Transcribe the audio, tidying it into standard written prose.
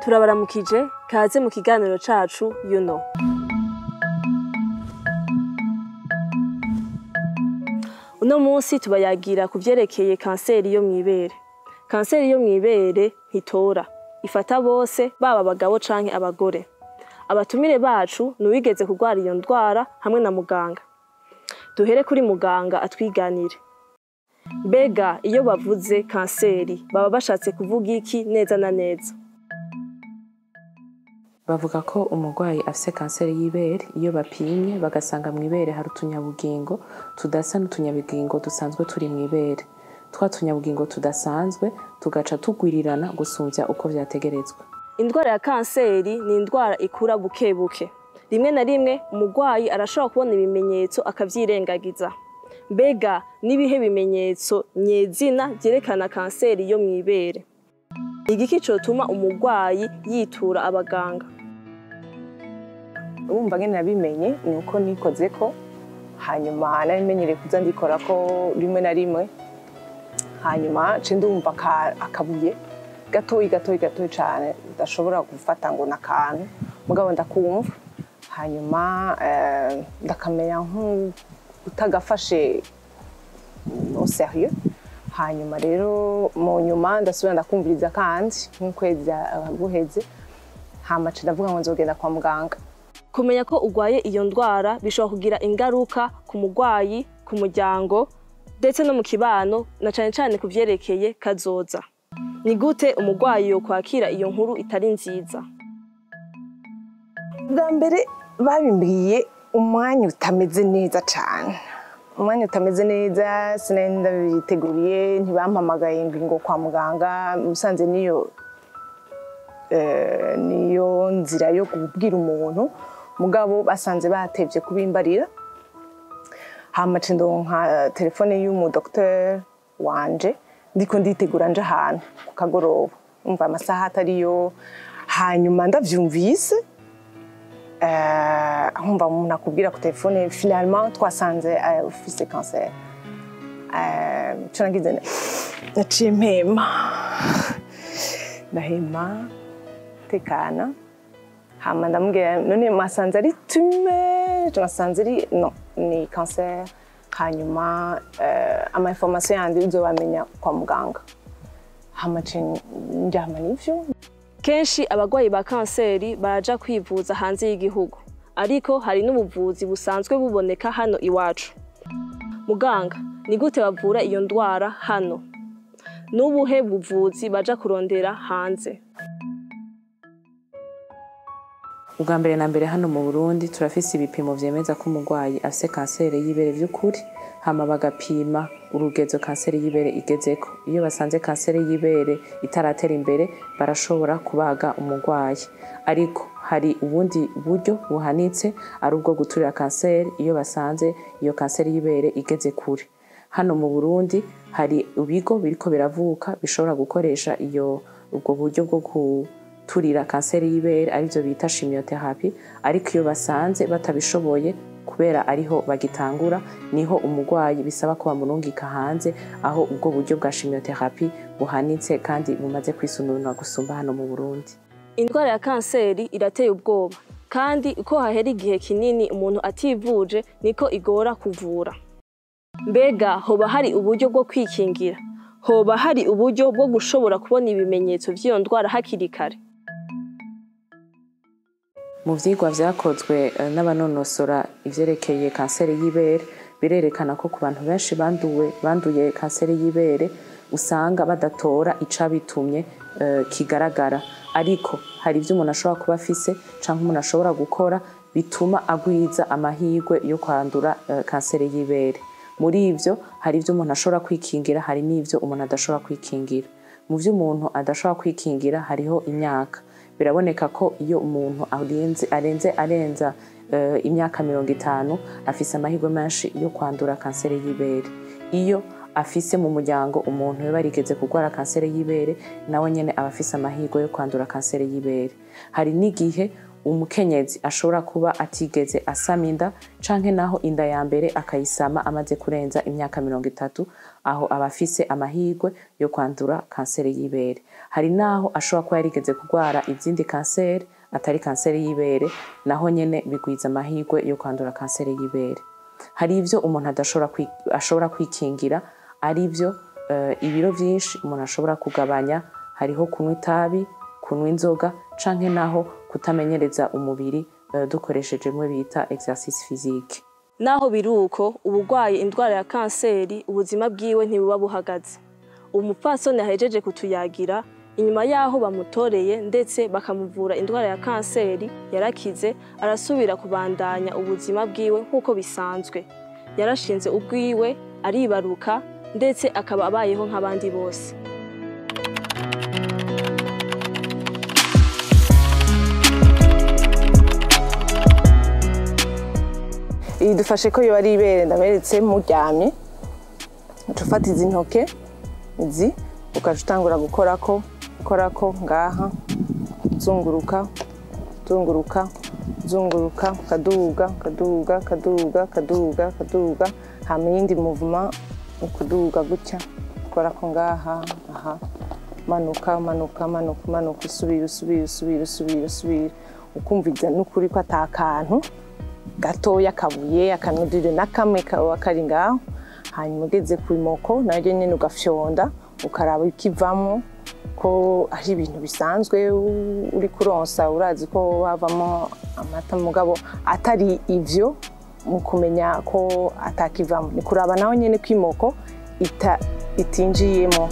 Turabaramukije, kaze mu kiganiro cacu yuno. Uno munsi tubayagira ku vyerekeye kanseri yo mw'ibere. Kanseri yo mw'ibere ntitora, ifata bose, baba abagabo canke abagore. Abatumire bacu nuwigeze kurwara iyo ndwara hamwe na muganga. Duhere kuri muganga atwiganire. Mbega iyo bavuze kanseri baba bashatse kuvuga iki neza na neza? Bavuga ko umurwayi afise kanseri y'ibere iyo bapimye bagasanga mw'ibere hari utunyabugingo tudasa n'utunyabugingo dusanzwe turi mw'ibere. Twa tunyabugingo tudasanzwe tugaca tugwirirana gusumvya uko vyategerezwa. Indwara ya kanseri ni indwara ikura buke buke. Rimwe na rimwe umurwayi arashobora kubona ibimenyetso akavyirengagiza. Mbega nibihe bimenyetso nyezina vyerekana kanseri yo mw'ibere? Igiki cotuma umurwayi yitura abaganga? Urumva ngene nabimenye ni uko nikozeko, hanyuma narimenyereye kuza ndikorako rimwe na rimwe, hanyuma nce ndumva akabuye gatoyi gatoyi gatoyi cane ndashobora gufata ngo nakantu, mugabo ndakumva, hanyuma ndakamenya nk'utagafashe au sérieux. Hanyuma rero mu nyuma ndasubira ndakumviriza kandi nk'ukwezi guheze, hama nca ndavuga ngo nzogenda kwa muganga. Kumenya ko urwaye iyo ndwara bishobora kugira ingaruka ku murwayi, ku muryango ndetse no mu kibano, na cane cane ku vyerekeye kazoza. Ni gute umurwayi yokwakira iyo nkuru itari nziza? Bwa mbere babimbwiye umwanya utameze neza cane. Umwanya utameze neza, sinari ndabiteguriye, ntibampamagaye ngo kwa muganga, musanze niyo niyo nzira yo kubwira umuntu, mugabo basanze batevye kubimbarira. Hama nca ndonka telefone y'umu docteur wanje, ndiko nditegura nja ahantu ku kagoroba, umva amasaha atariyo. Hanyuma ndavyumvise, nkumva umuntu akubwira ku telefone, finalement twasanze ufise cancer. Ico nagize, naciye mpema, ndahema tekana. Hama ndamubwira none mwasanze ari tumeur, mwasanze ari non, ni cancer. Hanyuma ama information yandi uzobamenya kwa muganga. Hama nce ndyama n'ivyo. Kenshi abagwayi ba kanseri baraja kwivuza hanze y'igihugu, ariko hari n'ubuvuzi busanzwe buboneka hano iwacu. Muganga, ni gute bavura iyo ndwara hano? N'ubuhe buvuzi baja kurondera hanze? Ubwa mbere na mbere hano mu Burundi turafise ibipimo vyemeza ko umurwayi afise kanseri y'ibere vy'ukuri, hama bagapima urugezo kanseri y'ibere igezeko. Iyo basanze kanseri y'ibere itaratera imbere barashobora kubaga umurwayi. Ariko hari ubundi buryo buhanitse ari ubwo guturira kanseri iyo basanze iyo kanseri y'ibere igeze kure. Hano mu Burundi hari ibigo biriko biravuka bishobora gukoresha iyo ubwo buryo bwo guturira kanseri y'ibere, arivyo bita chimiothérapie, ariko iyo basanze batabishoboye kubera ariho bagitangura, niho umurwayi bisaba ko bamurungika hanze, aho ubwo buryo bwa chimiothérapie buhanitse kandi bumaze kwisununura gusumba hano mu Burundi. Indwara ya kanseri irateye ubwoba, kandi uko hahera igihe kinini umuntu ativuje niko igora kuvura. Mbega hoba hari uburyo bwo kwikingira? Hoba hari uburyo bwo gushobora kubona ibimenyetso vy'iyo ndwara hakiri kare? Mu vyigwa vyakozwe n'abanonosora ivyerekeye kanseri y'ibere, birerekana ko ku bantu benshi banduye kanseri y'ibere usanga badatora icabitumye kigaragara. Ariko hari ivyo umuntu ashobora kuba afise canke umuntu ashobora gukora bituma agwiza amahirwe yo kwandura kanseri y'ibere. Muri ivyo hari ivyo umuntu ashobora kwikingira, hari n'ivyo umuntu adashobora kwikingira. Mu vyo umuntu adashobora kwikingira hariho imyaka. Biraboneka ko iyo umuntu arenze imyaka 50 afise amahirwe menshi yo kwandura kanseri y'ibere. Iyo afise mu muryango umuntu yoba yarigeze kurwara kanseri y'ibere, nawe nyene aba afise amahirwe yo kwandura kanseri y'ibere. Hari n'igihe Umukenyezi ashobora kuba atigeze asama inda, canke naho inda ya mbere akayisama amaze kurenza imyaka 30, aho aba afise amahirwe yo kwandura kanseri y'ibere. Hari naho ashobora kuba yarigeze kurwara izindi kanseri atari kanseri y'ibere, naho nyene bigwiza amahirwe yo kwandura kanseri y'ibere. Hari ivyo umuntu adashobora ashobora kwikingira, ari vyo ibiro vyinshi umuntu ashobora kugabanya, hariho kunywa itabi, kunywa inzoga, canke naho kutamenyereza umubiri dukoresheje bimwe bita exercice physique. Naho biruko uburwaye indwara ya kanseri, ubuzima bwiwe ntibuba buhagaze. Umupfasoni ahejeje kutuyagira inyuma yaho bamutoreye ndetse bakamuvura indwara ya kanseri, yarakize, arasubira kubandanya ubuzima bwiwe nk'uko bisanzwe. Yarashinze ubwiwe, aribaruka, ndetse akaba abayeho nk'abandi bose. Iyi dufashe ko yoba ari ibere ndaberetse muryamye, uca ufata izi ntoke izi, ukaca utangura gukorako, gukorako ngaha, uzunguruka, uzunguruka, uzunguruka, ukaduga, ukaduga, ukaduga, ukaduga, ukaduga, hama iyindi mouvement ukuduga gutya, ukorako ngaha, aha, manuka, manuka, manuka, manuka, usubira, usubira, usubira, usubira, usubira, ukumviza n'ukuri ko ata kantu gatoya akabuye akanudire na kamwe kaba kari ngaho. Hanyuma ugeze ku imoko naryo nyene ugafyonda, ukaraba ikivamwo ko ari ibintu bisanzwe uri kuronsa, urazi ko havamo amata, mugabo atari ivyo mu kumenya ko atakivamo ni kuraba naho nyene ko imoko itinjiyemo.